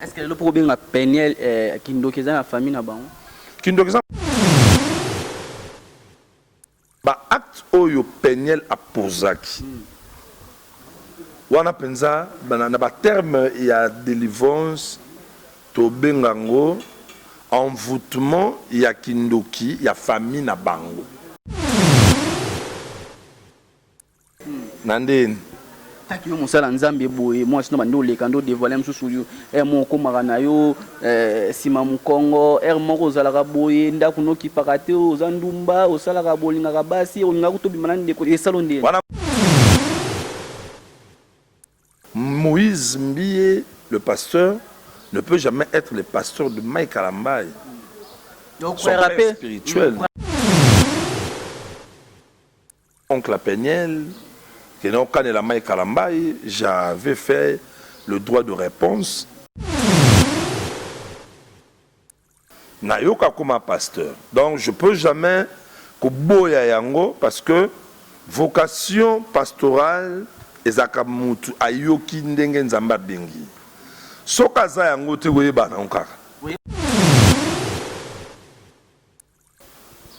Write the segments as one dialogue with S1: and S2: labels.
S1: Est ce que lelo po kobenga Peniel eh, kindoki eza na famille na bango?
S2: Kindoki eza ba actes oyo Peniel a posaki wana penza na ba termes ya delivrance tobenga ngo envoutement ya kindoki ya famille na bango. Na ndeni.
S1: Taki yo mosala nzambe boye mwasi no bandi oleka nde odevoile mosusu yo heure moko okomaka na yo eh, nsima mokongo heure moko ozalaka boye ndako nokipaka te oza ndumba osalaka bolingaka basi olingaka kutu obima na ndeko esalo ndeni
S2: Wana Moïse Mbiye le pasteur ne peut jamais être le pasteur de Mike Kalambay
S1: Donc,
S2: son père spirituel. Oncle Peniel, que non kanela Mike Kalambay, j'avais fait le droit de réponse. Nayoka akoma pasteur. Donc je peux jamais koboya yango parce que vocation pastorale ezalaka mutu ayoki ndenge Nzambe abengi ye. Soki aza yango te koyebana yango kaka.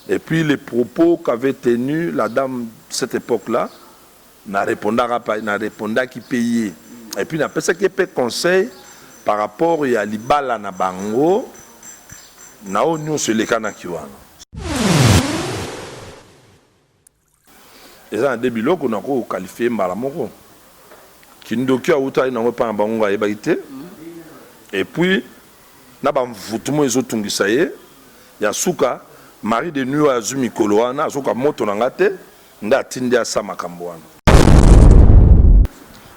S2: Et puis les propos qu'avait tenu la dame cette epoque là na repondaka pa na repondaki pe ye et puis na pesaki ye pe conseil par rapport ya libala na bango na oyo nionso elekanaki wana. Eza na de biloko nako qualifier mbala moko kindoki awutaki nango epai na bango nga ayebaki te et puis na ba mvutumo ezo tungisa ye ya suka mari de nuit oyo azui mikolo wana azoka moto na nga te nde atindi asa makambo wana.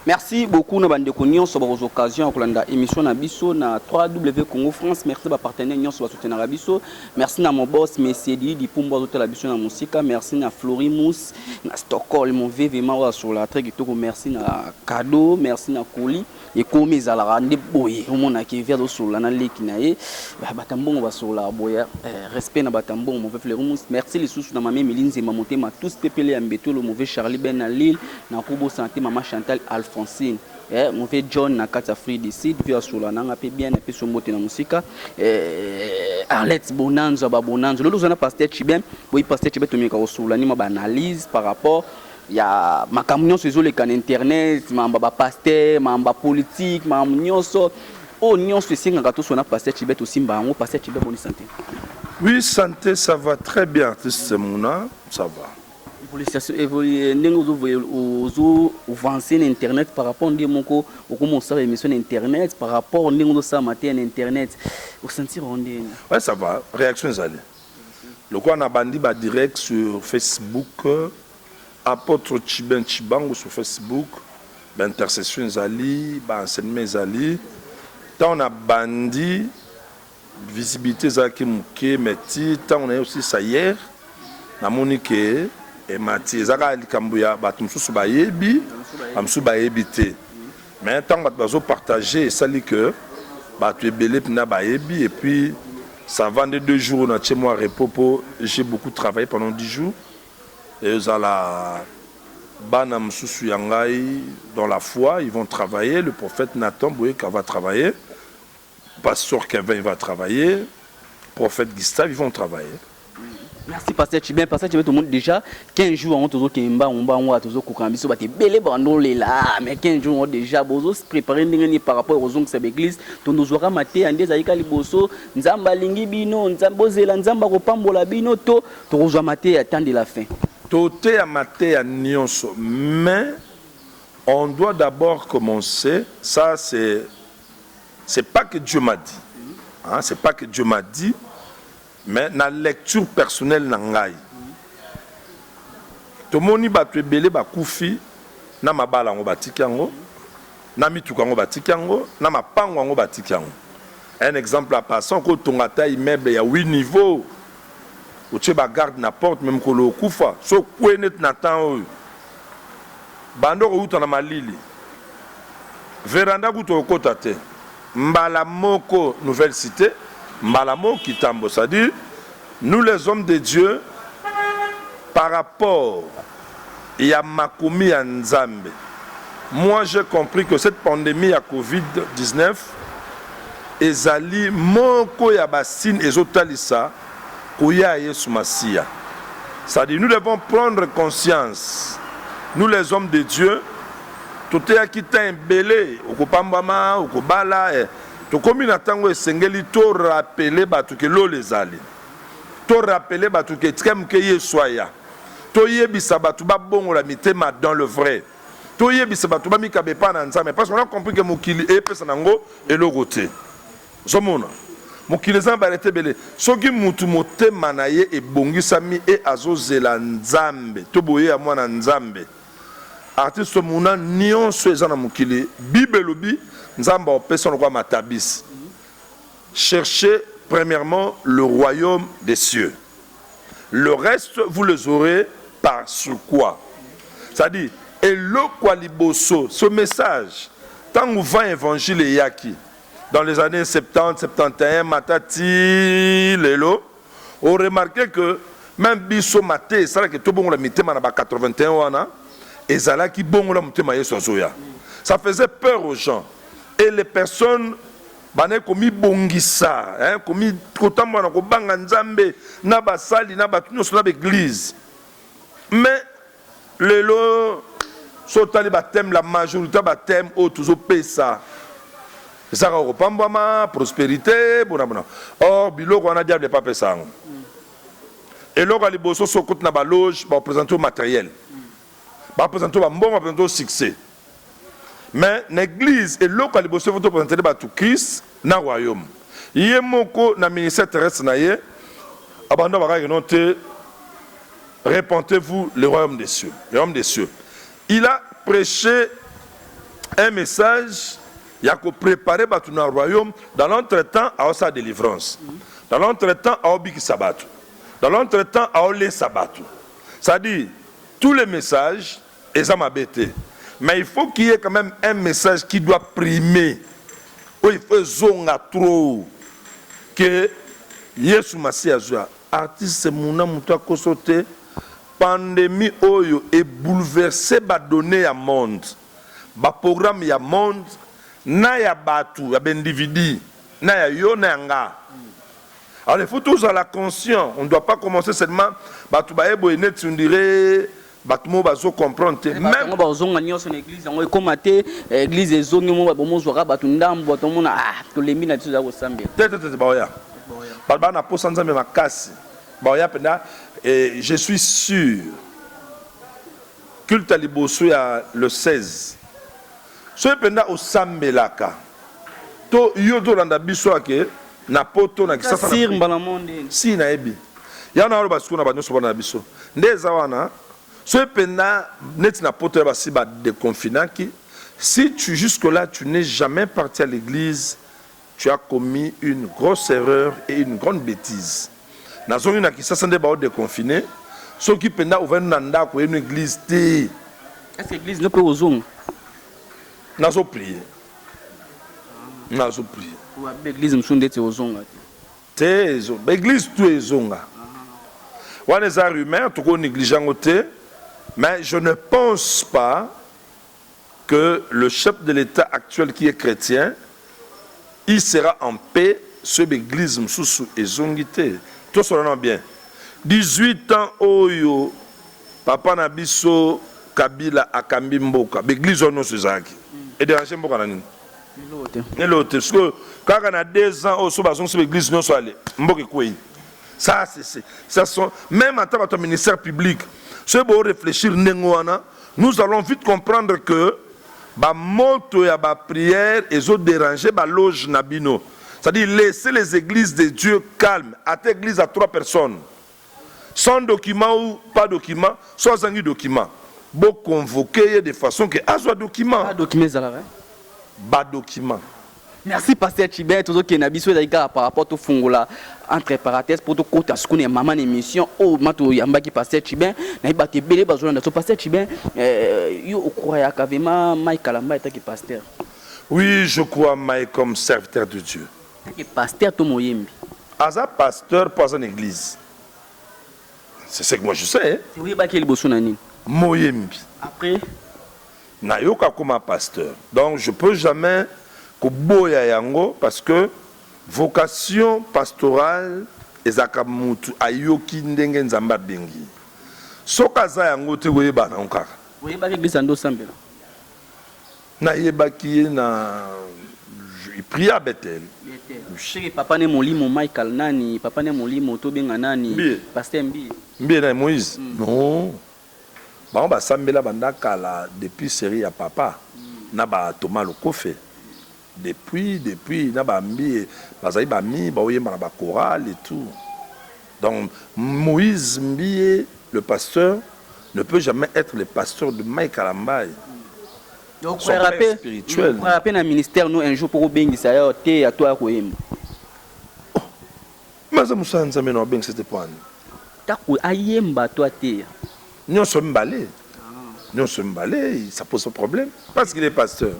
S1: Merci beaucoup na bandeko nyonso bakozwa occasion ya kolanda émission na biso na 3W Congo France. Merci ba partenaires nyonso basoutenaka biso. Merci na mon boss Monsieur Didi Dipumbu azotala biso na mosika. Merci na Flory Mousse na Stockholm mon VVMA oyo asololaka très kitoko. Merci na cadeau, merci na colis. Ekomi ezalaka nde boye omonaka evi azosolola na leki na ye bato ya mbongo basololaka boye eh, respect na bato ya mbongo mauvais fleury merci lisusu na mama Emily Nzemba motema tous pepele ya mbetolo mauvais Charlie Ben na Lille nakobosana te mama Chantal Alphonsine eh, mauvais John na kati ya Afrique du Sud vieux asolola nanga mpe bien napesi yo mbote na mosika eh, Arlette Bonanzo ba Bonanzo lelo oza na pasteur Chibin boyi pasteur Chibin tomeka kosolola nima ba analyse par rapport ya makambo nyonso ezoleka na internet makambo ya bapaster makambo ya politike makambo nyonso oyo nyonso esengaka tosona pasteur Chibin tosimba yango pasteur Chibin boni santé.
S2: Oui santé ça va très bien artiste Mouna ça va.
S1: Évolution ndenge ozo avancer na internet par rapport ndenge moko okoma osala émission na internet par rapport ndenge ozosala mateya na internet osentir yango ndenge nini?
S2: Ouais ça va réaction ezali lokola nabandi ba direct sur Facebook Apotre Chibin Tshibangu sur Facebook ba intercession ezali ba enseignement ezali tango na bandi visibilité ezalaki moke mais ti tango naye osilisa hier namoni ke emati eza kaka likambo ya bato mosusu bayebi ba mosusu bayebi te mais tango bato bazo partager esali que bato ebele mpena bayebi et puis ça va nde deux jours na tie mwa repos po j'ai beaucoup travaillé pendant 10 jours. Ezala bana mususu ya ngai dans la foi ils vont travailler, le prophète Nathan Boyeka va travailler, pasteur Kevin va travailler, prophète Gustave ils vont travailler.
S1: Merci pasteur Chibin, pasteur Chibin tout le monde déjà 15 jours on tozo kemba on ba on tozo koka biso ba ebele bando lela mais 15 jours on déjà bozo se préparer ndenge ni par rapport aux ongles l'église tondo zwaka mateya nde ezalika liboso Nzambe alingi bino Nzambe bozela Nzambe akopambola bino to Tokozwa mateya temps de la fin.
S2: Toteya mateya nionso mais on doit d'abord commencer ça c'est c'est pas que Dieu m'a dit hein c'est pas que Dieu m'a dit mais na lecture personnelle na ngai tomoni batu ebele bakufi na mabala yango batiki yango na mituka yango batiki yango na mapango yango batiki yango un exemple en passant okotonga ata immeuble ya 8 niveaux Otie ba garde na porte mais mukolo okufa soki okweyi neti na temps oyo banda okowuta na malili veranda kutu okokota te mbala moko nouvelle cite mbala moko kitambo c'est à dire nous les hommes de Dieu par rapport ya makomi ya Nzambe moi j'ai compris que cette pandemie ya covid 19. Ezali moko ya ba signes ezotalisa koya ya Yesu Masiya. C'est-à-dire nous devons prendre conscience, nous les hommes de Dieu, toteyaki temps ebele, okopambwama, okobala, eh. Tokomi na tango esengeli to rappeler bato ke lola ezali. To rappeler bato ke etikali moke Yesu aya. Toyebisa bato babongola mitema dans le vrai. Toyebisa bato bamikaba epai na Nzambe parce qu'on a compris que mokili epesa nango eloko te. Ozomona mokili eza na barete ebele. Soki mutu motema na ye ebongisami e azozela Nzambe to boye ya mwana Nzambe, artiste muna nionso eza na mokili, Bible elobi Nzambe akopesa lokola matabisi. Cherchez premièrement le royaume des cieux. Le reste vous les aurez par surcroît. C'est-à-dire eloko ya liboso ce message tango vent evangile eyaki dans les annees 70, 71 mata ti lelo o remarquer que meme biso mateya esalaki tobongola mitema na ba 81 wana ezalaki bongola motema Yesu azoya. Ça faisait peur aux gens et les personnes Bandaki komibongisa, eh, komi, kotambola na kobanga Nzambe, na basali, na bato nyonso, na ba-eglise. Mais lelo, soki otali ba-thème, la majorité ya ba-thème oyo tozopesa, eza kaka kopambwama, prosperite, bona bona. Or, biloko wana diable epe apesa yango. Eloko ya liboso, soki okoti na ba-loge, ba-represente yo materiel. Ba-represente yo ba-mbongo, ba-represente yo succès. Mais na eglise eloko ya liboso il faut to presenter batu Christ na royaume. Ye moko na ministère terrestre na ye abanda bakaki non te repentez-vous le royaume des cieux. Le royaume des cieux. Il a prêché un message ya ko préparer batu na royaume dans l'entretemps aosala délivrance. Dans l'entretemps aobikisa batu. Dans l'entretemps aolesa batu. C'est-à-dire tous les messages Eza mabe te mais il faut qu'il y ait quand meme un message qui doit primer oyo il faut ezonga trop que Yesu Masiya azua artiste muna mutu akoso te pandemie oyo e bouleverser ba donnees ya monde ba programmes ya monde na ya batu ya ba individus na ya yo na ya nga alors il faut tozala conscient on doit pas commencer seulement batu baye boye neti on dirait Bato moko bazo comprendre te.
S1: Bato yango bazonga nyonso na eglise yango ekoma te eglise ezongi mo bomozwaka bato ndambo bato omona ah tolembi na biso eza kosambela.
S2: Te te te baoya. Bato baa na posa Nzambe makasi. Baoya mpenza et je suis sûr culte ya liboso ya le 16 soki mpenza osambelaka to yo ozolanda biso ake na poto na kisasa si nayebi yango naloba sikoyo na bato nyonso bana na biso Nde eza wana soki penda neti na poto ya basi ba deconfinaki si tu jusque là tu n'es jamais parti à l'eglise tu as commis une grosse erreur et une grande betise nazongi na kisasa nde bao deconfine soki penda ovandi na ndako oyei no eglise te.
S1: Est ce que eglise no pe ozonga?
S2: Nazo prier nazo prier.
S1: Ba eglise mosusu ndeti ozonga te.
S2: Te ezo ba eglise tout ezonga wana eza rumeur toko neglige yango te mais je ne pense pas que le chef de l'etat actuel qui est chretien il sera en paix soki ba eglise mosusu ezongi te tosolola nano bien 18 ans oyo papa na biso kabila akambi mboka ba eglise wana nyonso ezalaki e deranger mboka na nini? Eloko te. Sikoyo kaka na 2 ans oyo soki bazongisi ba eglise nyonso ale mboka ekweyi. Ça c'est ça sont même ata bato ya ministère public soki bo réfléchir ndenge wana nous allons vite comprendre que ba moto ya ba prière ezo déranger ba loge na bino. C'est-à-dire laisser les églises de Dieu calmes. Ata église à trois personnes sans document ou pas document, soit azangi document bo convoquer ye de façon que azwa document.
S1: Ba document ezalaka?
S2: Ba document.
S1: Merci pasteur Chibert, tozokende na biso ezali kaka par rapport tofungola entre parenthèses mpo tokota sikoyo na mama na émission oyo ma toyambaki pasteur Chibin nayebi bato ebele bazolanda so pasteur Chibin euh, yo okroyaka vraiment Mike Kalamba etaki pasteur?
S2: Oui, je crois Mike comme serviteur de Dieu.
S1: Etaki pasteur to moyembi?
S2: Aza pasteur po aza na eglise. C'est ce que moi je sais.
S1: Oyebaki ye liboso na nini?
S2: Moyembi.
S1: Après?
S2: Nayoka akoma pasteur. Donc je peux jamais koboya yango parce que. Vocation pastorale ezalaka mutu ayoki ndenge Nzambe abengi ye. Soki aza yango te koyeba nango kaka.
S1: Oyebaki eglise ya nde osambela?
S2: Nayebaki ye na il priait à Bethel.
S1: Bethel. Papa ne molimo Michael nani? Papa ne molimo tobenga nani?
S2: Mbiye.
S1: Pasteur Mbiye.
S2: Mbiye nani? Moïse? Non. Bango basambela banda kala depuis serie ya papa na ba Thomas Lokofe. Depuis depuis na ba Mbiye bazali ba amis baoyemba na ba chorale et tout. Donc Moïse Mbiye le pasteur ne peut jamais être le pasteur de Mike Kalambay.
S1: Donc
S2: Son père spirituel.
S1: Okoya pe na ministère no un jour po kobengisa yo te ya to ya koyemba.
S2: Oh, mais aza mosala Nzambe na obengisa te po ani?
S1: Tako ayemba to ateya.
S2: Nyonso mibale. Nyonso mibale, ça pose problème parce qu'il est pasteur.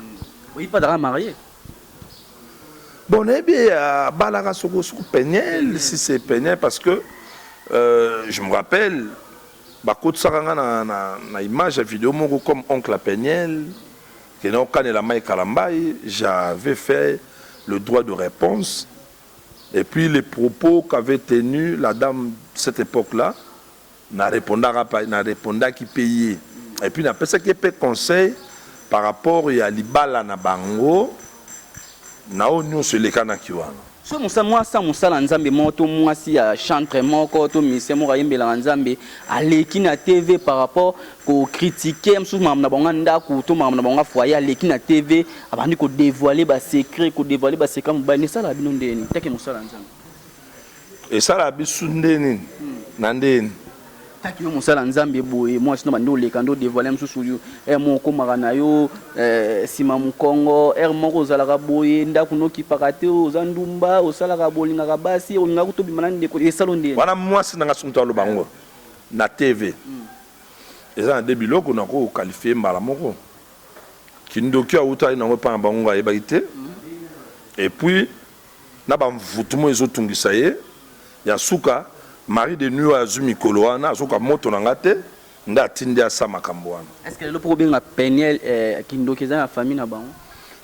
S1: Oyebi pe azalaka marié?
S2: Bon, nayebi abalaka soko soko Peniel, si c'est Peniel parce que je me rappelle bakotisaka nga na image ya video moko comme oncle ya Peniel kende okanela Mike Kalambay, j'avais fait le droit de réponse et puis les propos qu'avait tenu la dame cette époque-là na répondaka na répondaki pe ye et puis napesaki ye pe conseil par rapport ya libala na bango na oyo nyonso elekanaki wana.
S1: So mosa mwasi ya mosala Nzambe moko to mwasi ya chantre moko to musicien moko ayembelaka Nzambe aleki na TV par rapport ko critiquer mosusu makambo na bango ya ndako to makambo na bango ya foyer, aleki na TV abandi ko dévoiler ba secret, ko dévoiler ba secret mobali, esalaka bino ndenge nini take mosala Nzambe?
S2: Esalaka biso nde nini na nde nini?
S1: Taki yo mosala Nzambe boye mwasi no bandi oleka nde odévoiler mosusu yo heure moko okomaka na yo nsima mokongo, heure moko ozalaka boye ndako nokipaka te, oza ndumba, osalaka bolingaka basi, olingaka kotobima na ndeko, esalo ndeni?
S2: Wana mwasi nanga soki moto aloba yango na TV eza na de biloko na ko qualifier mbala moko kindoki awutaki nango epai na bango ayebaki te, et puis na ba mvutumo ezotungisa ye ya suka mari de nuit oyo azwi mikolo wana azoka moto na nga te nde atindi asa makambo wana.
S1: Est-ce que lelo mpo kobenga Peniel kindoki eza na famille na bango?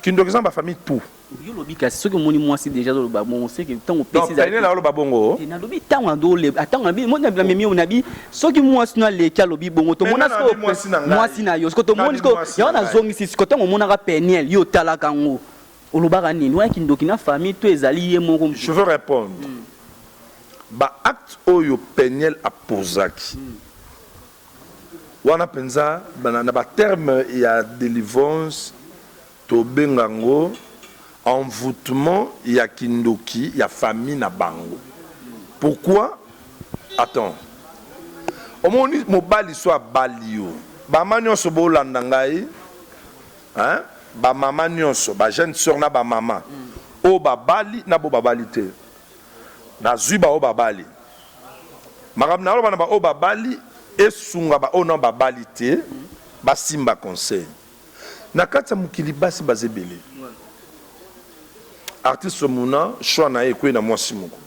S2: Kindoki eza na bafamille tout.
S1: Yo lobi kasi soki omoni mwasi déjà azoloba bongo seke ntango
S2: opesi Peniel aloba bongo.
S1: Nalobi ntango ntango namemi yo nabi soki mwasi no aleki alobi bongo tomona mwasi na yo siko tomoni siko yango nazongisi siko ntango omonaka Peniel yo otalaka yango olobaka nini wana kindoki na famille to ezali ye moko?
S2: Je veux répondre. Ba acte oyo Peniel aposaki wana mpenza na baterme ya délivrance tobenga yango envoûtement ya kindoki ya famille na bango. Pourquoi? Attends, omoni mobali so abali yo, bama nyonso bolanda ngai, hein? Bamama nyonso, bajeune sœur na bamama oyo babali na bo babali te, nazwi baoyo babali makambo naloba na baoyo babali esunga baoyo na babali te basimba conseil. Na kati ya mokili basi baza ebele. Artiste muna choix na ye ekwei na mwasi moko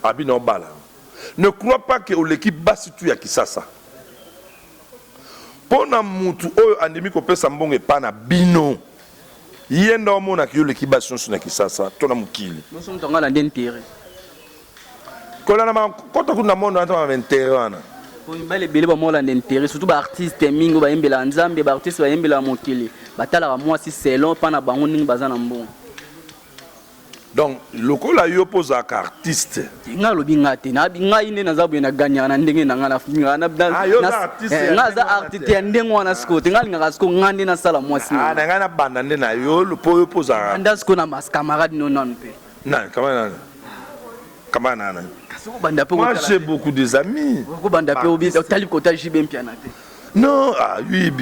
S2: abi na obala, ne crois pas que oleki basi tu ya Kisasa mpo na mutu oyo andimi kopesa mbongo epa na bino, ye nde omonaka yo oleki basi nyonso na Kisasa to na mokili.
S1: Nyonso moto anga alandi intérêt.
S2: Kolanda makota kuna mondo wana ba intérêt wana.
S1: Po mibali ebele bamolanda intérêt, surtout baartiste mingi oyo bayembelaka Nzambe, baartiste bayembelaka mokili, batalaka mwasi selon mpa na bango ndenge baza na mbongo.
S2: Donc lokola yo mpo ozalaka artiste.
S1: Ngai alobi ngai te, nabi ngai nde naza boye, naganyaka na ndenge na ngai.
S2: Ah, yo oza artiste ya
S1: ngai aza
S2: ndenge wana
S1: artiste
S2: te.
S1: Ya ndenge wana sikoyo te, ngai alingaka sikoyo ngai nde nasala mwasi na
S2: Ah, na ngai nabanda nde na yo mpo yo mpo ozalaka
S1: nda sikoyo na mas camarade no nanu mpe.
S2: Nani camarade nani? Camarade nani?
S1: Kasi okobanda mpe.
S2: Moi, j'ai beaucoup des amis.
S1: Okobanda mpe otali kota JB Mpiana te.
S2: Non, ah oui,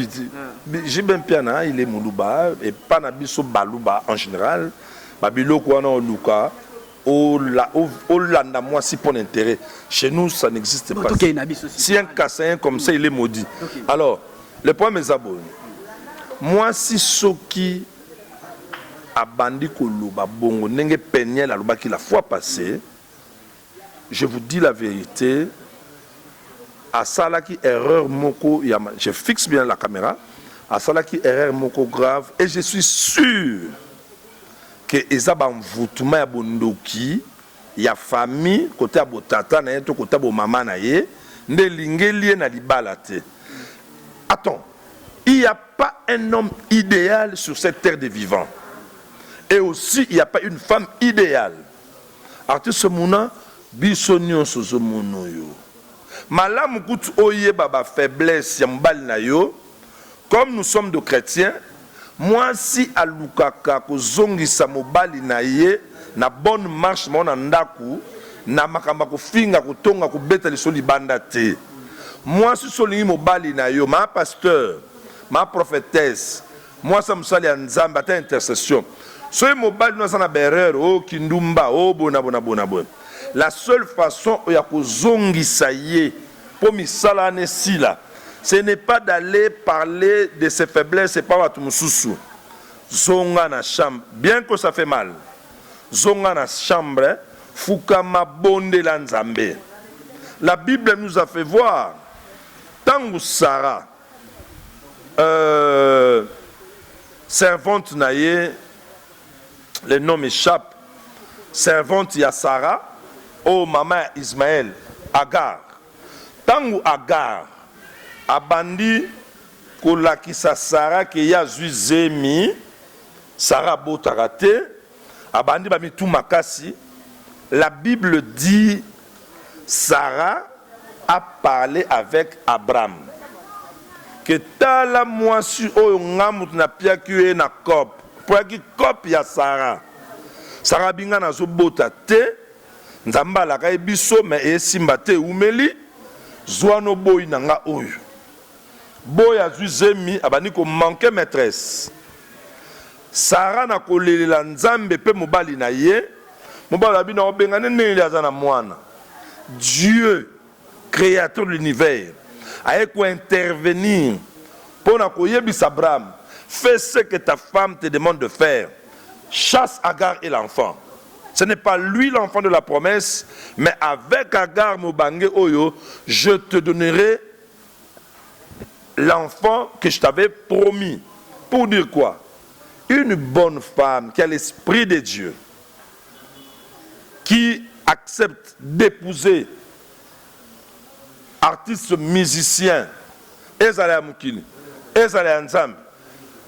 S2: JB Mpiana, il est Moluba et pas na biso Baluba en général. Babiloko wana oluka olanda mwasi pour intérêt. Chez nous, ça n'existe pas.
S1: Tokei na biso.
S2: Si un Kassaïen comme ça, il est maudit. Alors, le problème eza boye. Mwasi soki abandi koloba bongo ndenge Peniel alobaki la fois passée, je vous dis la vérité, asalaki erreur moko ya, je fixe bien la caméra, asalaki erreur moko grave et je suis sûr. Que eza ba envoutement ya bondoki ya famille kote ya botata na ye to kote ya bomama na ye nde elingeli ye na libala te. Attends, il y a pas un homme idéal sur cette terre de vivant et aussi il y a pas une femme idéale. Artiste Muna, biso nionso ozomona oyo malamu kutu oyeba ba faiblesse ya mobali na yo. Comme nous sommes de chretiens, mwasi alukaka kozongisa mobali na ye na bonne marche mao na ndaku na makambo ya kofinga, kotonga, kobeta lisolo libanda te. Mwasi soki olingi mobali na yo, ma pasteur, ma prophetesse, mwasi ya mosali ya Nzambe ata intercession, soki mobali no aza na ba erreur, oh kindumba, oh boye na boye na boye na boye, la seule façon ya kozongisa ye po misala wana esila ce n'est pas d'aller parler de ses faiblesses epa batu mususu zonga na chambre bien que ça fait mal zonga na chambre fukama bondela nzambe la bible nous a fait voir tangu Sarah euh, servante na ye le nom m'echappe, servante ya Sarah oyo mama ya Ismaël, Agar. Tango Agar abandi kolakisa Sarah ke ye azui zemi, Sarah abotaka te, abandi ba mitu makasi, la bible dit Sarah a parle avec Abraham que tala mwasi oyo nga mutu na piaki yo ye na coop po ayaki coop ya Sarah. Sarah abi nga nazo bota te, Nzambe alaka ye biso mais esimba te ewumeli, zua no boyi na nga oyo. Boy azui zemi abandi ko manquer maitresse. Sarah na kolelela Nzambe pe mobali na ye, mobali alobi nako bengana ye ndenge aza na mwana. Dieu createur de l'univers aye ko intervenir pona koyebisa Abraham fais ce que ta femme te demande de faire, chasse Agar et l'enfant. Ce n'est pas lui l'enfant de la promesse, mais avec Agar mobange oyo je te donnerai l'enfant que je t'avais promis. Pour dire quoi? Une bonne femme qui a l'esprit de Dieu, qui accepte d'epouser artiste musicien ezala ya mokili ezala ya nzambe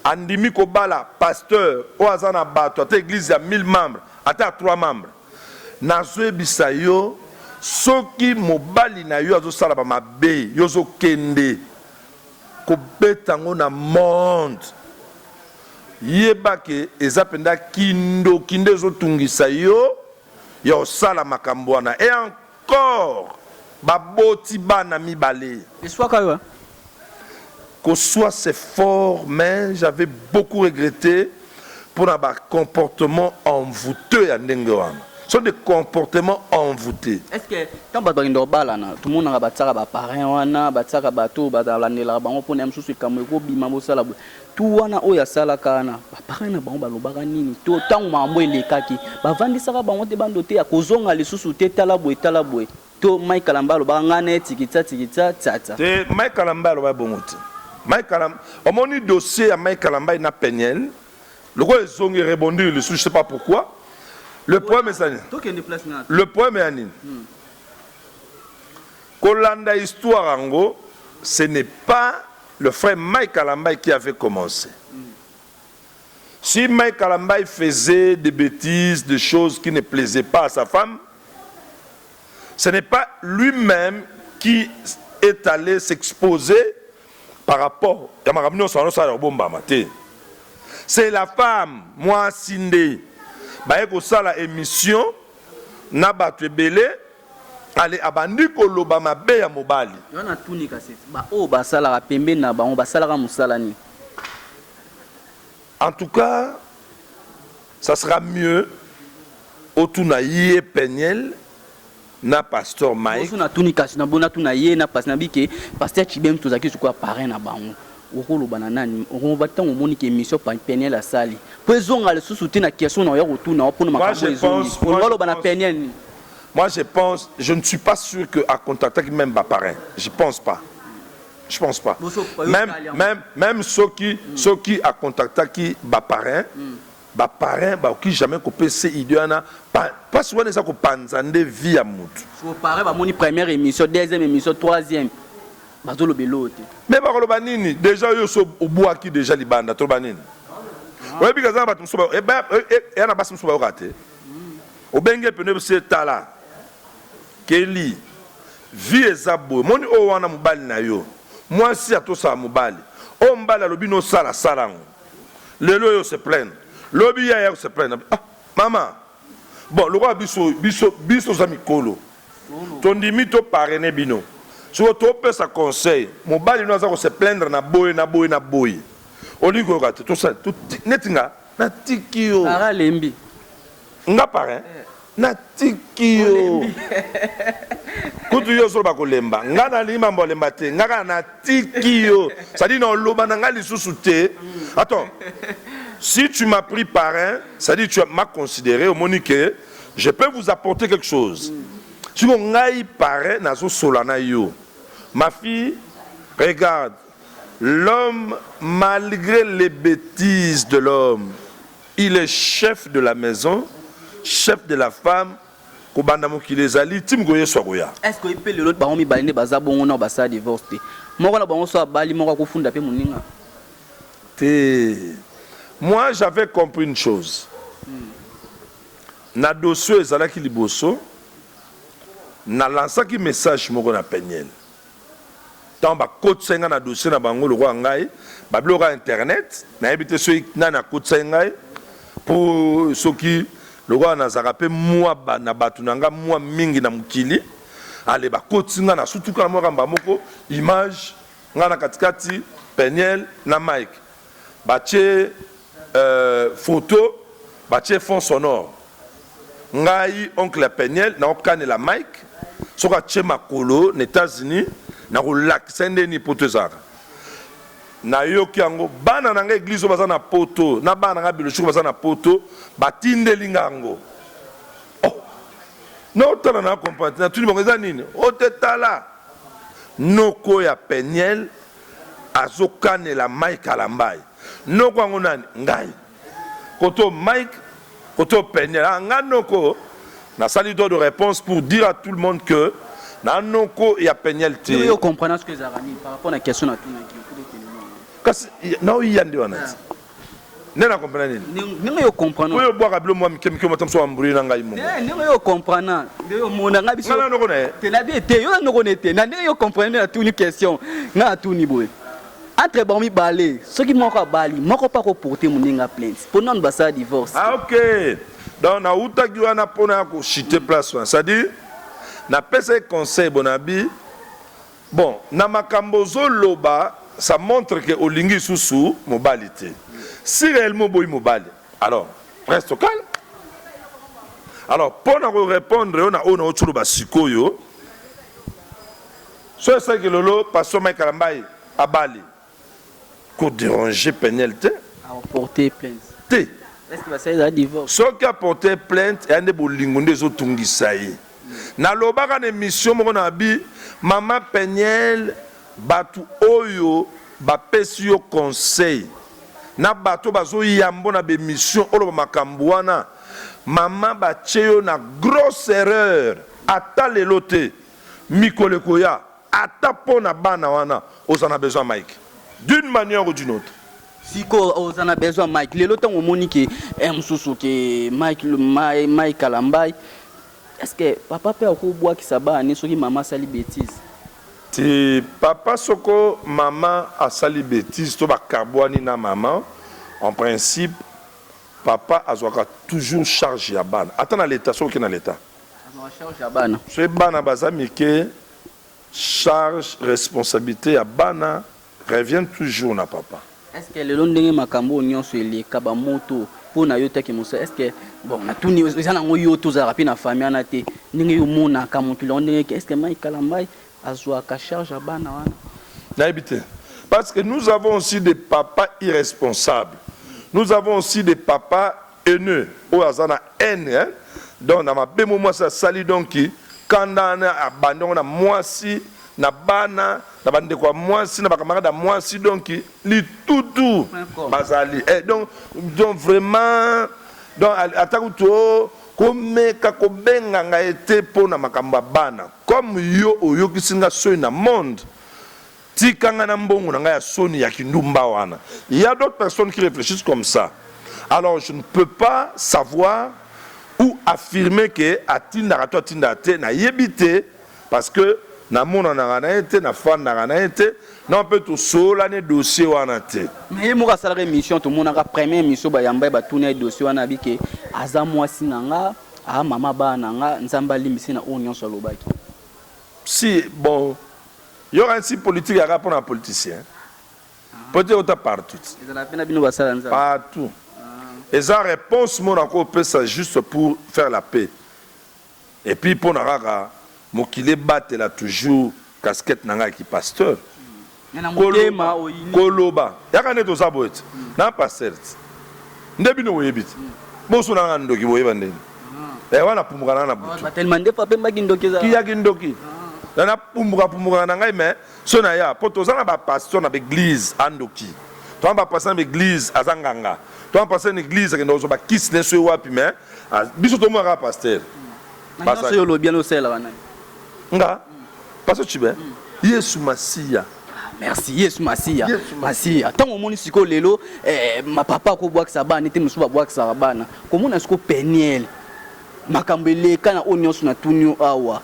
S2: andimi kobala pasteur oyo aza na bato ata eglise ya 1000 membres ata ya 3 membres nazoyebisa yo soki mobali na yo azosala ba mabe yo ozokende kobeta yango na monde Yeba ke eza penza kindoki nde ezo tungisa yo ya osala makambo wana et encore ba boti bana mibale.
S1: Eswaka yo hein.
S2: Koswa c'est fort mais j'avais beaucoup regrette pona ba comportement envouteux ya ndenge wana. Ce sont des comportements envoutés.
S1: Est ce que tango bato bakendaka kobalana tomonaka batiaka ba parrain wana batiaka bato oyo balandelaka bango pona ya mosusu likambo ekobima bosala boye Tout wana oyo asalaka wana ba parents na bango balobaka nini to tango makambo elekaki bavandisaka bango te bando te akozonga lisusu te tala boye tala boye to Mike Kalambay alobaka ngai na ye tikitsa tikitsa tsatsa.
S2: Te Mike Kalambay alobaki bongo te Mike Kalambay omoni dossier ya Mike Kalambay na Penielle lokola ezongi rebondir lisusu je sais pas pourquoi le problème eza nini
S1: Tokende place na
S2: le problème ya nini kolanda histoire yango ce n'est pas Le frère Mike Kalambay qui avait commencé. Si Mike Kalambay faisait des bêtises, des choses qui ne plaisaient pas à sa femme, ce n'est pas lui-même qui est allé s'exposer par rapport ya makambo nyonso wana osala kobombama te. C'est la femme, mwasi nde baye kosala émission na bato ebele. Ale abandi koloba mabe ya mobali.
S1: Wana natuni kasi ba oyo basalaka pembeni na bango basalaka musala nini?
S2: En tout cas ça sera mieux otuna ye Penielle na pasteur Mike.
S1: Bonso natuni kasi na natuna ye na pasteur nabi ke pasteur Chibem tozalaki sikoyo parrain na bango okoloba na nani okoba ntango omoni ke émission Penielle asali po ezonga lisusu te na question na oya kotuna mpona makambo ezongi olinga oloba na Penielle nini?
S2: Moi je pense, je ne suis pas sûr que a contactaki meme ba parrains. Je pense pas. Je pense pas. Même même même soki soki a contactaki ba parrains mm. Baparrain bakoki jamais kopesa idée wana. Mpasi wana eza kopanza nde vie ya motu.
S1: So parrain bamoni première émission, deuxième émission, troisième, bazoloba eloo te.
S2: Mais bakoloba nini? Déjà oyo so obwaki déjà libanda, toloba nini? Oyebi kaza na bato mosusu, eya na basi mosusu bayoka te. Obenge pene biso, etala keli vie eza boye. Moni oyo wana mobali na yo, mwasi atosala mobali oyo, mobali alobi nosala, sala yango. Lelo oyo se plaindre, lobi ya ya se plaindre. Ah mama, bon, lokola biso biso biso oza mikolo, tondimi toparrainer bino. Soki topesa conseil, mobali no aza kose plaindre na boye na boye na boye, olingi koyoka te, tosala neti nga natiki yo.
S1: Parrain alembi.
S2: Nga parrain natiki yo kutu. Yo ozoloba kolemba, nga nalingi mambo alemba te. Nga kaka natiki yo, c'est-à-dire na oloba na nga lisusu te. Attends, si tu m'as pris parrain, c'est-à-dire tu m'as considéré, omoni que je peux vous apporter quelque chose. Siko ngai parrain nazosola na yo: ma fille, regarde, l'homme, malgré les bêtises de l'homme, il est chef de la maison, chef de la femme. Kobanda mokili ezali ti moko Yesu akoya.
S1: Est ce que mpe lelo bango mibale nde baza bongo na basala divorce te? Moko na bango so abali, moko akofunda mpe moninga?
S2: Te, moi j'avais compris une chose. Na dossier ezalaki liboso, nalansaki message moko na Peniel. Ntango bakotisai ngai na dossier na bango, lokola ngai babiloko ya internet nayebi te soki nani akotisai ngai, mpo soki lokola nazalaka mpe mwa na bato na nga mwa mingi na mokili, ale bakotisi ngai na sutuka na mwa kamba moko, image ngai na katikati, Peniel na Mike, batie photo, batie fond sonore, ngai oncle ya Peniel naokanela Mike soki atie makolo na États-Unis, nakolakisa ndeni poto ezalaka. Nayoki yango, bana na ngai église oyo baza na poto, na bana na ngai biologique baza na poto, batindeli nga yango. Oh, naotala na comprendre, natuni bango eza nini. O te, tala, noko ya Peniel azokanela Mike Kalambai. Noko yango nani? Ngai koto Mike, koto Peniel. Ah, nga noko nasali droit de réponse pour dire à tout le monde que na noko ya Peniel te.
S1: Yo comprendre ce que ezalaka nini par rapport na question natunaki?
S2: Kasi naoyiya nde wana ti nde na comprendre nini.
S1: Ndenge yo comprendre.
S2: Oyo obwaka bilo mwa mike mike, mata moso ambrouye na ngai
S1: mongo. Ndenge yo comprendre, nde omona ngai biso.
S2: Nga na noko na ye.
S1: Te, na bien te, yo na noko na te. Na ndenge yo comprendre, nde natuni question. Nga natuni boye: entre bango mibale, soki moko abali, moko mpe akoporte moninga plainte mpo nanu basala divorce?
S2: Ah ok, donc nautaki wana mpona ya kochite place wana, c'est-à-dire napesa ye conseil bonabi. Bon, na makambo ozoloba, ça montre que olingi lisusu mobali te. Si réellement oboyi mobali, alors reste calme. Alors mpo na korépondre yo na oyo nauti oloba sikoyo, so esalaki lelo pasteur Mike Kalambai abali, kodéranger Peniel te.
S1: Aporte plainte?
S2: Te.
S1: Est ce que basali ezala divorce?
S2: Soki aporte plainte, eya nde bolingo nde ezotungisa ye. Nalobaka na émission moko na bi mama Peniel, bato oyo bapesi yo conseil na bato bazoyambo na bémission, oloba makambo wana, mama, batie yo na grosse erreur. Ata lelo te, mikolo ekoya, ata mpo na bana wana, oza na besoin Mike d'une manière ou d'une autre.
S1: Sikoyo oza na besoin Mike lelo, ntango omoni ke mosusu ke Mike, Mike Kalambai, est ce que papa mpe akobwakisa bana ne soki mama asali bêtise?
S2: Ti papa, soko mama asali bêtise to bakabwani na mama, en principe papa azwaka toujours charge ya bana. Ata na leta, soki oke na leta.
S1: Azwaka charge ya bana.
S2: Soki bana baza mike, charge, responsabilité ya bana revient toujours na papa.
S1: Est ce que lelo, ndenge makambo oyo nyonso eleka, bamoto mpo na yo taki mosala, est ce que, bon, natuni, eza nango yo te, ozalaka mpe na famille wana te, ndenge yo omonaka mokili yango, ndenge, est ce que Mike Kalambai azwaka charge ya bana wana?
S2: Nayebi te, parce que nous avons aussi des papas irresponsables, nous avons aussi des papas haineux oyo aza na haine, hein? Donc na mabe mo mwasi asali, donc kanda wana abandi yango na mwasi. Na bana, na bandeko ya mwasi, na bacamarade ya mwasi, donc litutu bazali eh, donc vraiment, donc ata kutu o komeka kobenga ngai te mpo na makambo ya bana. Comme yo oyokisi nga soni na monde, tika nga na mbongo na ngai ya soni ya kindumba wana. Il y a d'autres personnes qui réfléchissent comme ça. Alors je ne peux pas savoir ou affirmer que atindaka to atindaka te, nayebi te, parce que namonanaka na ye te, nafandaka na ye te, na mpe tosolani dossier wana te.
S1: Mais ye moko asalaka émission, tomonaka première émission, bayamba ye, batuna ye dossier wana, abi ke aza mwasi na nga, aa mama bana na nga, Nzambe alimbisi na oyo nyonso alobaki.
S2: Si bon, yoka, si politique yaka mpona politicien, politique ota partout.
S1: Ezala mpe na bino basala Nzambe.
S2: Partout. Eza réponse mo nakopesa juste pour faire la paix et puis mpona kaka mokili ebatela toujours casquette na ngai ki pasteur.
S1: Na motema oyini.
S2: Koloba yaka nde toza boye te na pasteur te, nde bino boyebi te, boso na nga ndoki, boyeba ndeni. Eh, wana pumbuka na nga na butu.
S1: Batelema nde apembaki ndoki eza.
S2: Kiyaki ndoki na napumbuka pumbuka na ngai, mais so na ya mpo toza na bapasteur na baeglise andoki, toza na bapasteur na baeglise aza nganga, toza na pasteur na église akende kozwa bakisi na so ye wapi, mais biso tomonaka pasteur.
S1: Nyonso oyo olobi wana, osalelaka nani?
S2: Nga pasteur Chibe, Yesu Masiya.
S1: Merci, Yesu Masiya. Masiya. Ntango omoni sikoyo lelo mapapa akobwakisa bana ete mosusu babwakisaka bana, komona sikoyo Peniel, makambo eleka na oyo nyonso natuni yo awa,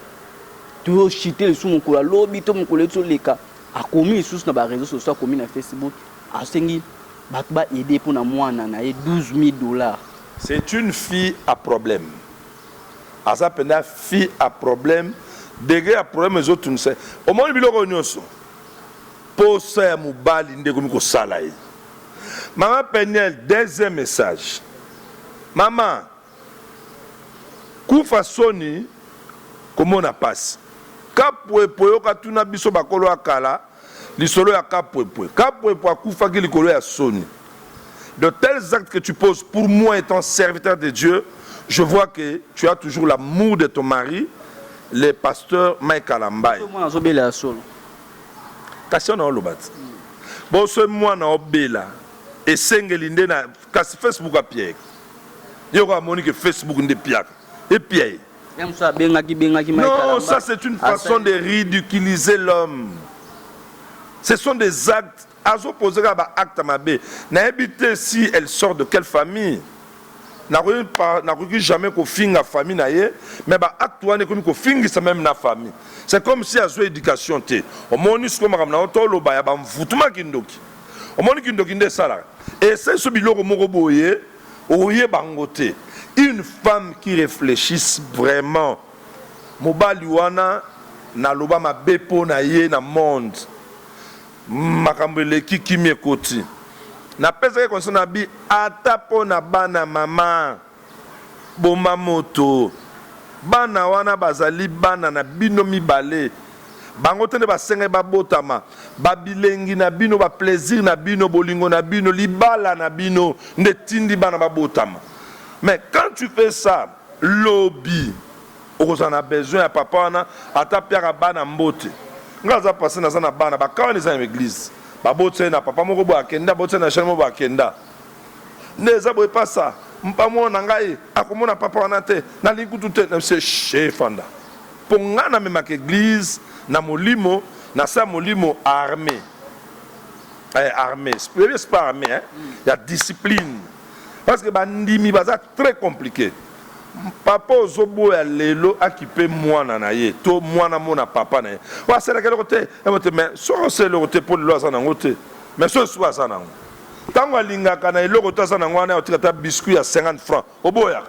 S1: toyoshite lisusu mokolo alobi to mokolo eti oleka, akomi lisusu na baréseau sociaux, akomi na Facebook, asengi bato baaider mpona mwana na ye 12 000 $.
S2: C'est une fille à problème, aza mpenza fille à problème. Degré ya problème ezotunisa ye. Omoni biloko oyo nyonso, posa ya mobali nde ekomi kosala ye. Mama Peniel, deuxième message: mama, kufa soni komona pasi. Kapwepwe, yoka, tuna biso bakolo ya kala lisolo ya Kapwepwe. Kapwepwe akufaki likolo ya soni. De tels actes que tu poses, pour moi étant serviteur de Dieu, je vois que tu as toujours l'amour de ton mari, le pasteur Mike Kalambayi.
S1: Mwana azobela ya solo.
S2: Kasi wana oloba ti boso mwana obela, esengeli nde na kasi Facebook apieke ye ko amoni ke Facebook nde piaka epia ye.
S1: Ye mosusu abengaki bengaki.
S2: Non, ça c'est une façon de ridiculiser l'homme. Ce sont des actes, azopose kaka baacte mabe. Nayebi te si elle sort de quelle famille. Nakoki jamais kofinga famille na ye, mais baacte wana ekomi kofingisa même na famille. C'est comme si azwa éducation te. Omoni sikoyo makambo na yo, toloba ya bamvutuma kindoki. Omoni kindoki nde esalaka, esali so biloko moko boye, oyeba yango te. Une femme qui réfléchisse vraiment, mobali wana naloba mabe mpo na ye na monde, makambo eleki, kimi ekoti, napesaki conseil na bi ata mpo na bana. Mama, boma moto. Bana wana bazali bana na bino mibale, bango te nde basengai babotama. Babilengi na bino, baplaisir na bino, bolingo na bino, libala na bino nde tindi bana babotama. Mais quand tu fais ça, lobi okozala na besoin ya papa wana ata piaka bana mbote. Nga aza pase, naza na bana baka wana eza na église, babotisa ye na papa moko boye akenda, abotisa ye na chaine moko boye akenda. Nde eza boye, pasa mpa mwana na ngai akomona papa wana te, nalingi kutu te na se efanda, mpo ngai namemaka église na molimo na se ya molimo armé, armé, c'est pas armé, hein? Ya discipline, parce que bandimi baza très compliqué. Papa ozoboya lelo akipe mwana na ye to mwana mona papa na ye oyo asalaka eloko te emo te, mais soki osala eloko te mpo lelo aza nango te, mais soki esuki aza nango, ntango alingaka na eloko to aza nango wana, otika ata biscuit ya 50 francs, oboyaka.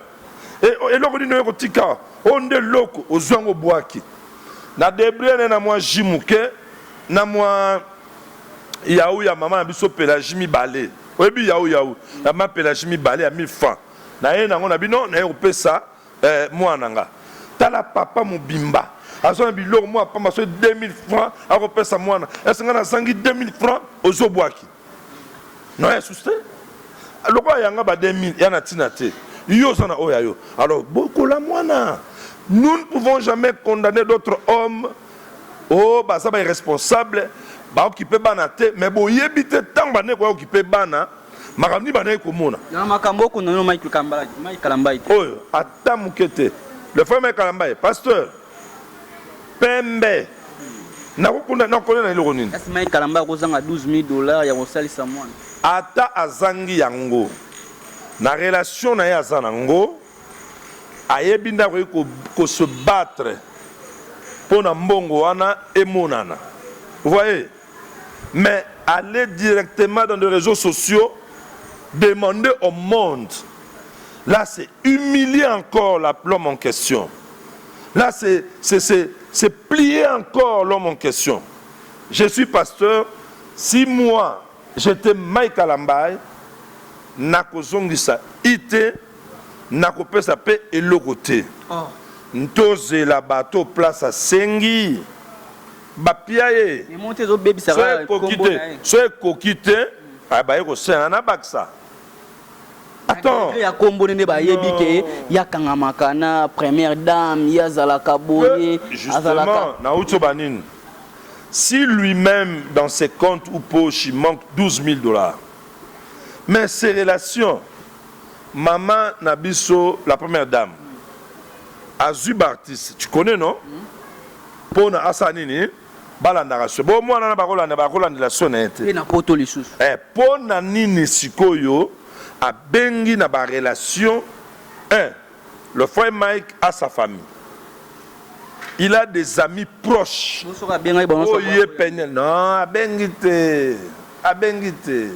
S2: Eloko nini oyo kotika oyo nde eloko ozwi yango, obwaki na débrouille na mwa jus moke na mwa yau ya mama na biso Pélagie mibale. Oyebi yau yau ya mama Pélagie mibale ya 1000 francs na ye nango na bino naye kopesa mwana nga. Tala, papa mobimba aza na biloko mwa pamba, so 2000 francs akopesa mwana ese nga nazangi 2000 francs, ozobwaki no ya susu te lokola yanga ba 2000 ya na ntina te. Yo oza na oyo ya yo, alors bokola mwana. Nous ne pouvons jamais condamner d'autres hommes. Oh, baza ba irresponsable, ba occuper bana te, mais boyebi te tango bandeko koya occuper bana, makambo nini bandaki komona.
S1: Na makambo oko na Mike Kalambay, Mike Kalambay te.
S2: Oyo ata muke te. Le frère Mike Kalambay, pasteur pembe. Nakokunda nakokona na eloko nini?
S1: Kasi Mike Kalambay akozanga 12 000 dollars ya kosalisa mwana.
S2: Ata azangi yango na relation na ye aza nango, ayebi nde akoki ko se battre mpo na mbongo wana emonana. Vous voyez? Mais aller directement dans les réseaux sociaux, demander au monde, là c'est humilier encore l'homme en question. Là c'est plier encore l'homme en question. Je suis pasteur, si moi j'étais Mike Kalambay, nakozongisa ite, nakopesa pe eloko te.
S1: Oh.
S2: Ntozela bato place asengi bapia ye.
S1: Emonti ezobebisaka
S2: ekoki te, so ekoki te, baye kosenga na bakisa. Attends.
S1: Ya kombo nde bayebi ke yakangamaka na première dame, ye azalaka boye.
S2: Justement, nauti banini. Si lui-même dans ses comptes ou poches il manque 12 000 dollars, mais ses relations, maman na biso la première dame azwi baartiste, tu connais, non? Mpona asala nini? Balandaka so bo mwana na bakolanda, bakolandela so na ye te.
S1: Na poto lisusu.
S2: Mpo na nini sikoyo abengi na barelation? Un, le frère Mike a sa famille, il a des amis proches.
S1: Soki abengaki bango.
S2: Oyo ye pene non, abengi te, abengi te.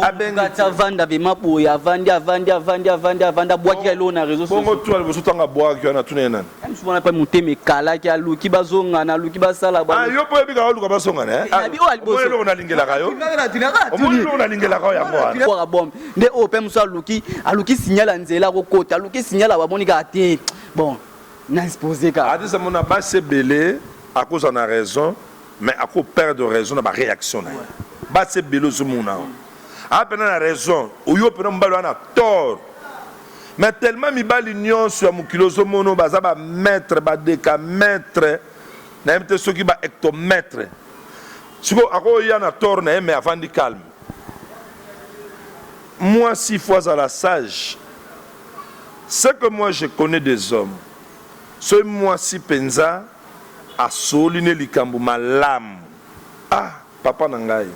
S1: Abengi avanda vema boye, avandi, avandi, avandi, avandi, avandi, abwaki eloko na réseau.
S2: Bongo tuna liboso ntango abwaki wana, tuna ye nani?
S1: Mosu wana mpe motema ekalaki, aluki bazongana, aluki basala.
S2: Yo mpo oyebika oluka bazongana, omoni eloko nalingelaka yo, omoni eloko nalingelaka yo, yango wana.
S1: Bwaka bombe nde oyo mpe mosu aluki, aluki signal ya nzela, akokota, aluki signal, bamoni kaka te. Bon, na expose kaka.
S2: Atisa mona basi ebele akozala na raison, mais akoperdre raison na baréaction na ye. Basi ebele ozomona apena na raison, oyo mpena mobali wana tort, mais tellement mibali nyonso ya mokili ozomona baza bamètre, badécamètre, nayebi te soki bahectomètre. Sikoyo akoya na tort na ye, mais avandi calme. Mwasi faut azala sage. Ce que moi je connais des hommes, soki mwasi mpenza asoli ne likambo malamu: "Ah, papa na ngai,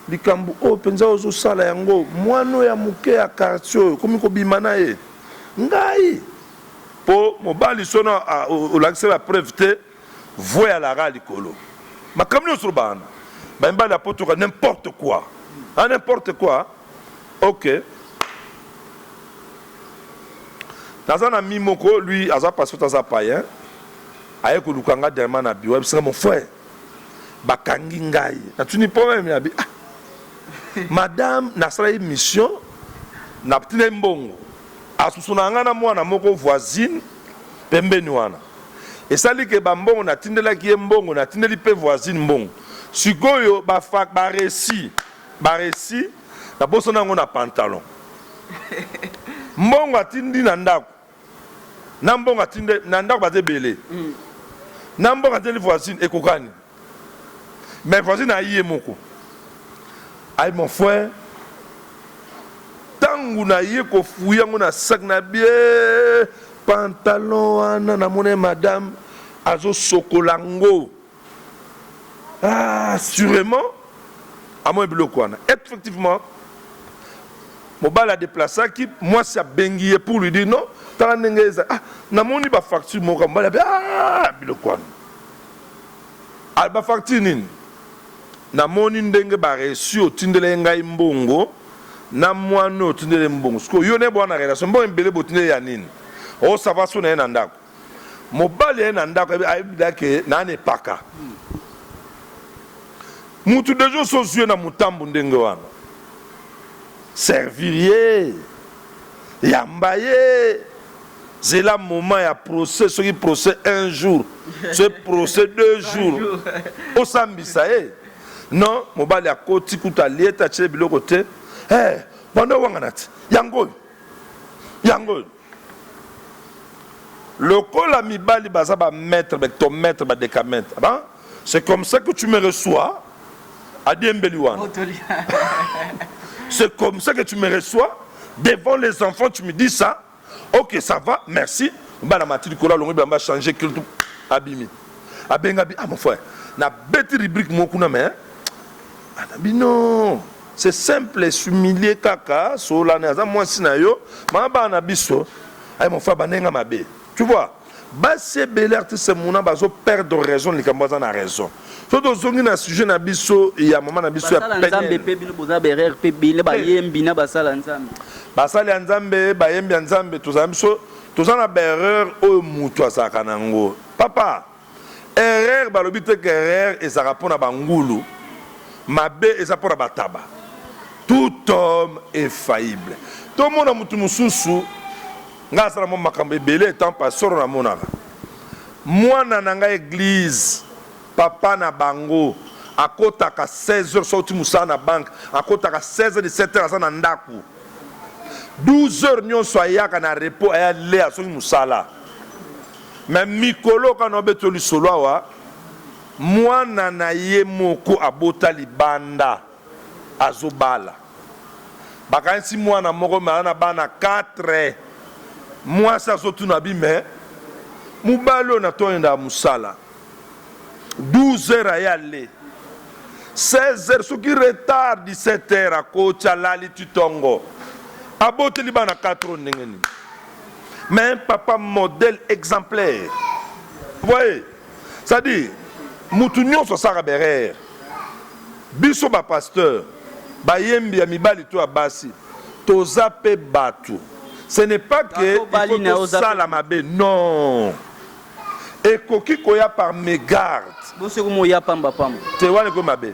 S2: likambo oyo mpenza ozosala yango, mwana oyo ya moke ya quartier oyo komi kobima na ye ngai." Mpo mobali sono olakisi bapreuve te, voi alaka likolo makambo nyonso olobaka na bamibali ya potoka, n'importe quoi, ah, n'importe quoi. Ok, naza na mi moko, lui aza passeport, aza payen, aye koluka nga dernièrement na bureau, ayebisanga: "Mon frère, bakangi ngai." Natuni problème na bi: "Ah, madame, nasalaki mission, natina ye mbongo, asusu na ngai na mwana moko voisine pembeni wana, esali ke bambongo natindelaki ye mbongo, natindeli mpe voisine mbongo. Sikoyo bareçu, bareçu nabosana yango na pantalon. Mbongo atindi na ndako na mbongo atindi na ndako baza ebele na mbongo atindeli voisine ekokani, mais voisine ayi ye moko ayi. Mon frère, ntango naye kofuya yango na sac na bie pantalon wana, namoni madame azosokola ngo. Ah, sûrement amoni biloko wana." Effectivement, mobali adeplasaki mwasi, abengi ye pour lui dire: "Non, tala ndenge eza, ah, namoni bafacture moko." Mobali abe: "Ah, biloko wana, ah, bafacture nini? Namoni ndenge bareçu, otindela ye ngai mbongo na mwana oyo otindela ye mbongo. Sikoyo yo nde bwana relation, mbongo ebele botindela ya nini? Osava so na ye na ndako." Mobali ye na ndako ayebidake naa na epaka mutu deja oso ozwi na motambu ndenge wana, servir ye, yamba ye, zela moment ya procès. Soki procès un jour, soki procès 2 jours, osambisa ye. Non, mobali akoti kutu, alie te, atie biloko te. Hey, bando owangana te, yango oyo, yango oyo. Lokola mibali baza ba mètre, ba hectomètre, ba decamètre. Ah, c'est comme ça que tu me reçois. Adiembeli wana. C'est comme ça que tu me reçois. Devant les enfants, tu me dis ça. Ok, ça va, merci. Bana mati likolo alongoli bilamba changer culte abimi. Abenga bi ah mon frère, na beti rubrique moko kuna mais ah, bino c'est simple s'humilier kaka solana aza mwasi na yo mama bana na biso ay mon frère banenga mabe tu vois basi ebele artiste muna bazo perdre raison likambo aza na raison so tozongi na sujet na biso ya mama na biso ya
S1: nzambe mpe bino boza berere mpe bino bayembi na basala nzambe
S2: basali ya nzambe bayembi ya nzambe tozala biso toza na baerreur oyo moto azalaka nango papa erreur balobi te ke erreur ezalaka mpo na bangulu mabe eza mpo na bataba tout homme est faillible tomona moto mosusu Nga asala mwa makambo ebele etant pastor namonaka mwana na nga eglise papa na bango akotaka 16 heures soki musala na banque akotaka 16 heures 17 heures aza na ndaku 12 heures nyonso ayaka na repos aya lea soki musala mais mikolo kaka na obeto lisolo awa mwana na ye moko abota libanda azobala bakanisi mwana moko me aza na bana 4 mwasi azotuna bi me mobali oyo natoyendaka mosala 12 heures aye ale 16 heures soki retard 17 heures akoti alali ti tongo aboteli bana 4 oyo ndenge nini mais un papa modèle exemplaire voyez c'est à dire mutu nyonso asalaka berere Biso ba pasteurs, bayembi ya mibali to ya basi, toza pe batu. Ce n'est pas que il faut tosala mabe, non. Ekoki koya par megarde.
S1: Bosi ekomi oya pamba pamba.
S2: Te wana ekomi mabe.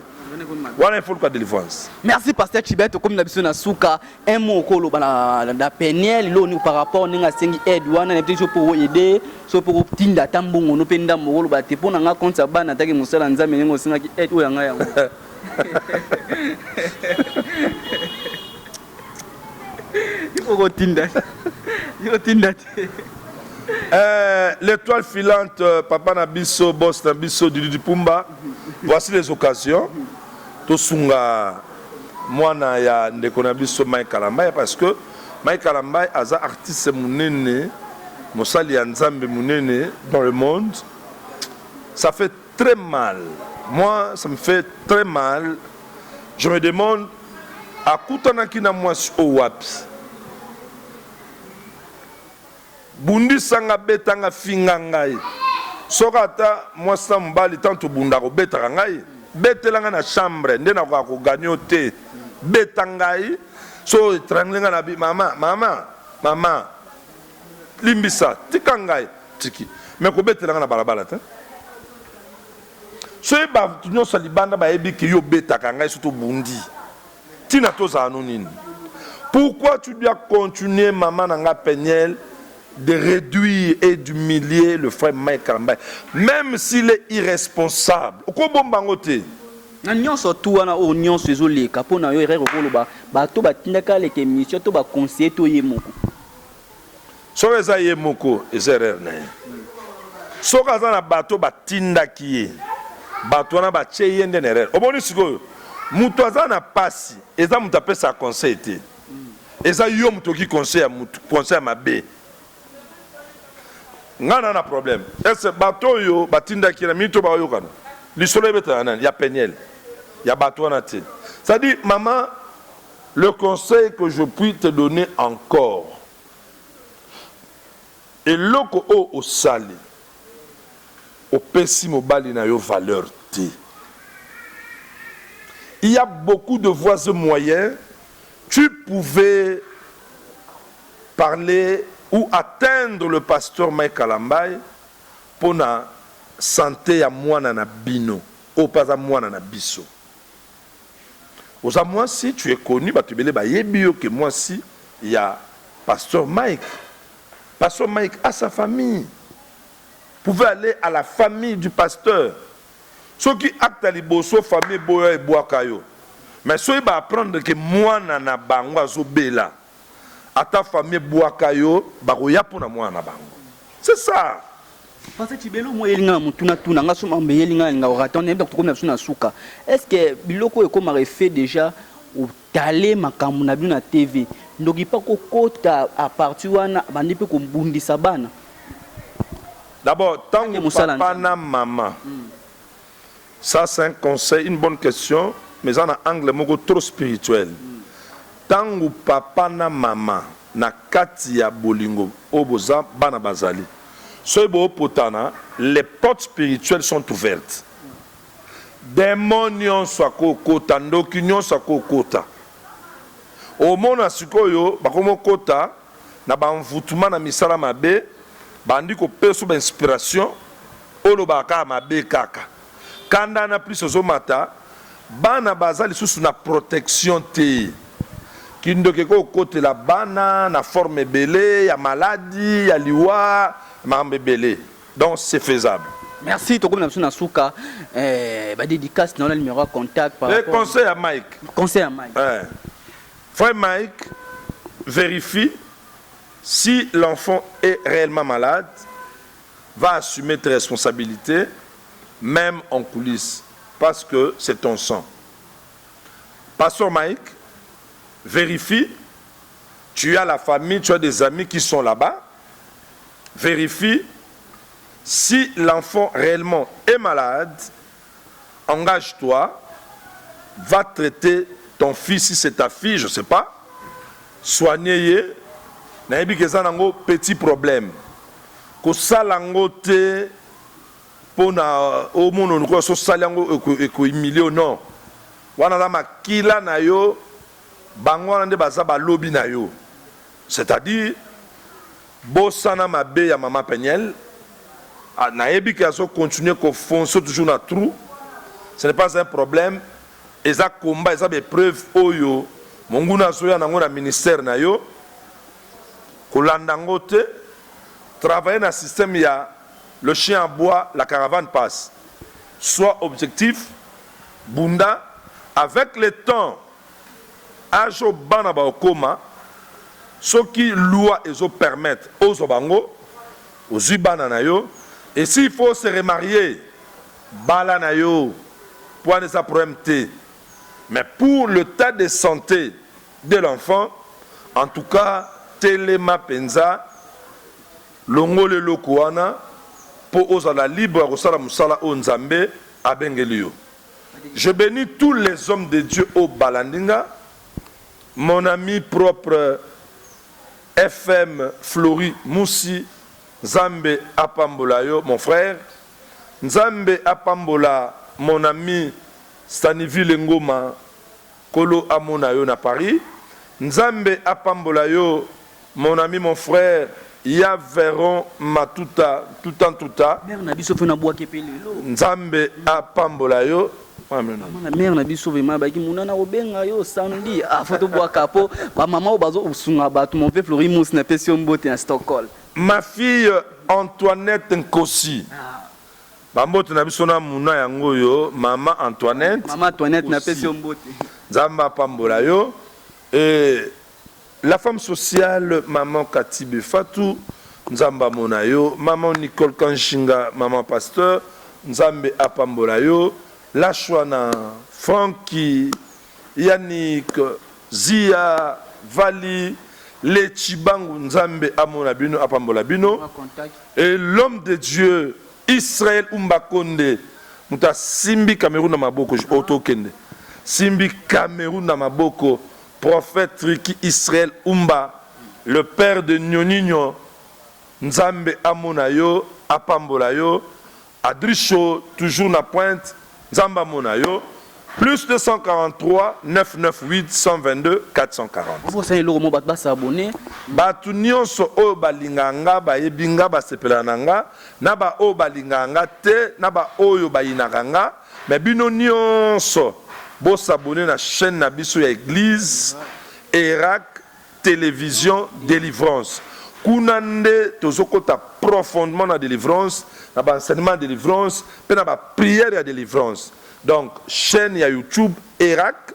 S2: Wana il faut luka delivrance.
S1: Merci pasteur Chibet, tokomi na biso na suka. Un mot okoloba na, na Peniel loni par rapport ndenge asengi aide wana na biso po aider so po kotinda ata mbongo no mpe ndambo okoloba te mpo na nga compte ya bana ataki mosala Nzambe ndenge osengaki aide oyo ya ngai yango. Il faut kotinda. Yo tinda te.
S2: L'étoile filante, papa na biso, boss na biso, Didi Dipumba. Voici les occasions. Tosunga mwana ya ndeko na biso Mike Kalambay parce que Mike Kalambay aza artiste munene, mosali ya Nzambe munene dans le monde. Ça fait très mal. Moi, ça me fait très mal. Je me demande akutanaki na mwasi oyo wapi? Bundisa nga beta nga finga ngai soki ata mwasi na mobali tant tobundaka obetaka ngai betela ngai na chambre nde nakoka ko gagne yo te beta ngai so etrangle ngai na bi mama mama mama limbisa tika ngai tiki mais kobetela ngai na balabala te soki bato nyonso ya libanda bayebi ke yo obetaka ngai so tobundi Tina tozala no nini? Pourquoi tu dois continuer maman na nga Penielle de réduire et d'humilier le frère Mike Kalambay même s'il est irresponsable okobomba yango te.
S1: Na nionso tout wana oyo nionso ezo leka po na yo erreur okoloba bato batindaka aleka emission to ba conseiller to ye moko.
S2: Soki eza ye moko eza erreur na ye. Soki aza na bato batindaki ye, bato wana batie ye nde na erreur. Omoni sikoyo mutu aza na pasi eza mutu apesaka conseil te, eza yo mutu oki conseil ya mutu, conseil ya mabe. Nga na na problème est ce bato oyo batindaki ye na minute oyo baoyokana lisolo ebetana nani ya Penielle ya bato wana te, c'est à dire maman Le conseil que je puis te donner encore, eloko oyo osali, opesi mobali na yo valeur te. Il y a beaucoup de voies et moyens, tu pouvais parler ou atteindre le pasteur Mike Kalambay pona sante ya mwana na bino, oyo pe aza mwana na biso. Oza mwasi tu es connu batu ebele bayebi yo ke mwasi ya pasteur Mike, pasteur Mike a sa famille pouvait aller à la famille du pasteur soki acte ya liboso famille eboya ebwaka yo mais soki ba apprendre ke mwana na bango azobela ata famille ebwaka yo bakoya pona mwana na bango. C'est ça.
S1: Parce que Tshibelo moi yelinga na mutuna tuna nga soma mbe yelinga nga orata on yebda tokomi na biso na suka. Est-ce que biloko ekoma refait déjà otale makambo na bino na TV ndoki pa kokota à partir wana bandi pe kobundisa bana?
S2: D'abord, tant que papa na maman, ça c'est un conseil, une bonne question, mais en angle moko trop spirituel. Tango papa na mama na kati ya bolingo oyo boza bana bazali, soki boopotana, les portes spirituelles sont ouvertes. Demon nyonso akokota, ndoki nyonso akokota. Omona sikoyo bakomi okota na ba envoutement na misala mabe, bandi kopesa ba inspiration olobaka kaka mabe kaka. Kanda na plus ozomata, bana baza lisusu na protection te. Kindoki ekoki kokotela bana na forme ebele ya maladi, ya liwa, makambo ebele. Donc c'est faisable.
S1: Merci, tokomi na biso na suka. Ba dédicace na numéro ya contact par
S2: Et
S1: rapport
S2: conseil à Mike.
S1: Conseil à Mike.
S2: Frère Mike, vérifie si l'enfant est réellement malade, va assumer tes responsabilités, même en coulisses, parce que c'est ton sang. Pasteur Mike, vérifie, tu as la famille, tu as des amis qui sont là-bas, vérifie si l'enfant réellement est malade, engage-toi, va traiter ton fils, si c'est ta fille, je sais pas, soigner-ye, nayebi ke eza nango petit problème. Kosala yango te mpona omona lokola so osali yango ekohumilie, non. Wana aza makila na yo, bango wana nde baza balobi na yo. C'est-à-dire, bosana mabe ya mama Peniel, nayebi ke azo continuer kofoncer toujours na trou, ce n'est pas un problème, eza combat, eza baépreuve oyo monguna azoya nango na ministère na yo, kolanda yango te, travailler na système ya le chien aboie, la caravane passe. Sois objectif, bunda, avec le temps, âge oyo bana baokoma, soki loi ezopermettre ozwa bango, ozwi bana na yo, et s'il faut se remarier, bala na yo, po wana eza problème te. Mais pour l'état de santé de l'enfant, en tout cas, telema mpenza, longola eloko wana mpo ozala libre ya kosala mosala oyo Nzambe abengeli yo. Je bénis tous les hommes de Dieu au Balandinga, mon ami propre FM Flori Moussi, Nzambe apambola yo, mon frère. Nzambe apambola mon ami Staniville Ngoma, Kolo amona yo na Paris. Nzambe apambola yo, mon ami, mon frère, Ya Veron Matuta, tuta tuta.
S1: Mère na biso mpe nabwaki mpe lelo.
S2: Nzambe apambola yo. Amen.
S1: Mama na mère na biso vraiment baki muna na kobenga yo samedi, ah, fo tobwaka po bamama oyo bazosunga bato. Mon pe Flori Mousse, napesi yo mbote na Stockholm.
S2: Ma fille Antoinette Nkosi. Bambote na biso na muna yango oyo, mama Antoinette.
S1: Mama Antoinette, napesi yo mbote.
S2: Nzambe apambola yo. Et la femme sociale, maman Katibe Fatou, Nzambe amona yo. Maman Nicole Kanshinga, maman pasteur, Nzambe apambola yo. Lashwana, Francky, Yannick, Zia, Vali, les Chibangu, Nzambe amona bino, apambola bino. Et l'homme de Dieu, Israël Umbakonde, moto asimbi Cameroun na maboko, otokende. Simbi Cameroun na maboko, prophète Ricky Israël Umba, le père de Nyoninyo, Nzambe amona yo, apambola yo, Adricho toujours na pointe, Nzambe amona yo, plus 243 998 122 440.
S1: Obosani eloko mo bato basabone.
S2: Bato nyonso oyo balingaka nga, bayebi nga, basepelaka na nga, na baoyo balingaka nga te, na baoyo bayinaka nga, me bino nyonso bosabone na chaîne na biso ya église Erac Télévision Délivrance. Kuna nde tozokota profondément na délivrance, na baenseignement ya délivrance mpe na baprière ya délivrance. Donc chaîne ya YouTube Erac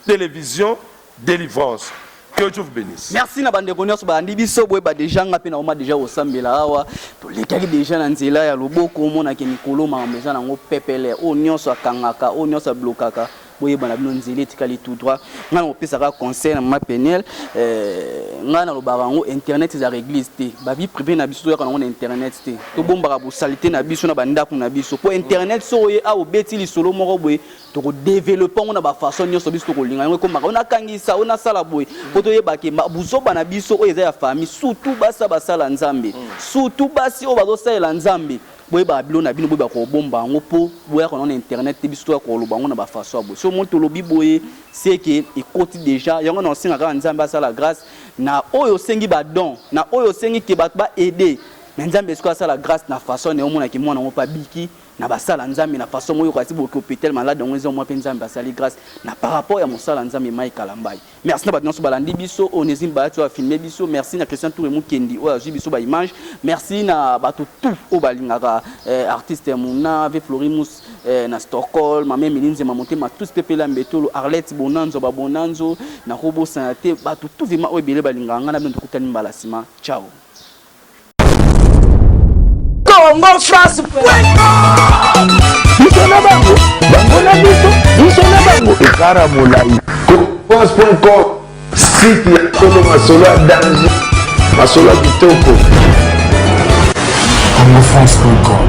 S2: Télévision Délivrance. Que Dieu vous bénisse.
S1: Merci na bandeko nyonso balandi biso. Boyeba déjà, nga mpe naoma déjà kosambela awa. Tolekaki déjà na nzela ya loboko. Omonaki mikolo makambo eza nango pepele. Oyo nyonso akangaka, oyo nyonso ablokaka, boyeba na bino, nzela etikali tout droit. Ngai na kopesaka conseil na mama Peniel. Ngai nalobaka yango, internet ezalaka église te. Bavie privée na biso, toyaka nango na internet te. Tobombaka bosalite na biso na bandako na biso, mpo internet so oye awa, obeti lisolo moko boye, tokodévelopper yango na bafaçon nyonso biso tokolinga yango. Ekomaka oyo nakangisa, oyo nasala boye, mpo toyebake buzoba na biso oyo eza ya famille. Surtout basi basala Nzambe, surtout basi oyo bazosalela Nzambe, boyebaka bilo na bino, boyeba kobomba yango, mpo boyaka nango na internet te. Biso toya koloba yango na bafaçon ya boye. So moi tolobi boye, seke ekoti déjà yango. Na osenga kaka Nzambe asala grâce na oyo osengi badon, na oyo osengi ke bato baaider. Mais Nzambe esiko asala grâce na façon na ye, omonaki mwana yango mpe abiki na basala Nzambe na façon moko. Yoka ti boki hôpital, malade yango eza mwa, mpe Nzambe asali grâce na par rapport ya mosala Nzambe Mai Kalambai. Merci na bato nyonso balandi biso. Onésime Bayati oyo afilme biso, merci na Christian Toure Mukendi oyo azwi biso baimage. Merci na bato tout oyo balingaka artiste Muna ve Florimus na Stockholm, mama Emili Nzema Motema, tous pepela Mbetolo, Arlette Bonanzo, babonanzo nakobosana te. Bato tout vraiment oyo ebele balingaka ngai na bino, tokutani mbala nsima. Ciao.
S3: Congo France.
S4: Biso na bango, bango na biso, biso na bango, ekara molai. France.com, site ya solo, masolo ya danger, masolo ya kitoko.
S5: congofrance.com.